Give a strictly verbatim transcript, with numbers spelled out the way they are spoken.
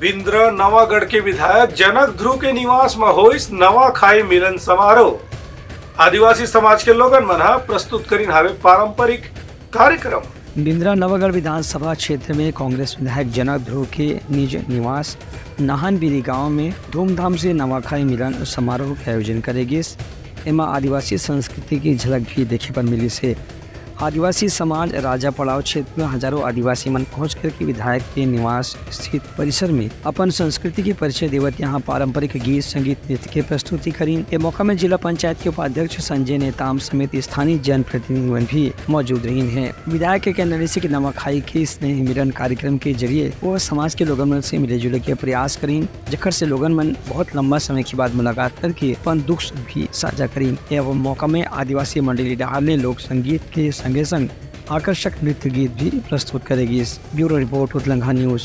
बिंद्रा नवागढ़ के विधायक जनक ध्रुव के निवास म होइस नवाखाई मिलन समारोह। आदिवासी समाज के लोगन मन ह प्रस्तुत करिन हावे पारंपरिक कार्यक्रम। बिंद्रा नवागढ़ विधानसभा क्षेत्र में कांग्रेस विधायक जनक ध्रुव के निज निवास नाहनबीरी गांव में धूमधाम से नवाखाई मिलन समारोह के आयोजन करे गिस। एमा आदिवासी संस्कृति की झलक भी देखे बर मिलिस हे। आदिवासी समाज राजा पड़ाव क्षेत्र में हजारों आदिवासी मन पहुंच करके विधायक के निवास स्थित परिसर में अपन संस्कृति के परिचय देवत यहां पारंपरिक गीत, संगीत, नृत्य के प्रस्तुति करीन। ए मौका में जिला पंचायत के उपाध्यक्ष संजय नेताम समेत स्थानीय जनप्रतिनिधि मन भी मौजूद रहीन हे। विधायक के कहना रहिस कि नवाखाई के स्नेह मिलन कार्यक्रम के जरिए वो समाज के लोगन मन से मिले जुले के प्रयास करीन, जेकर से लोगन मन बहुत लंबा समय के बाद मुलाकात करके अपन दुख सुख भी साझा करीन। ए मौका में आदिवासी मंडली डहार ले लोक संगीत के संगे संग आकर्षक नृत्य गीत भी प्रस्तुत करे गिस। ब्यूरो रिपोर्ट, उतलंघा न्यूज।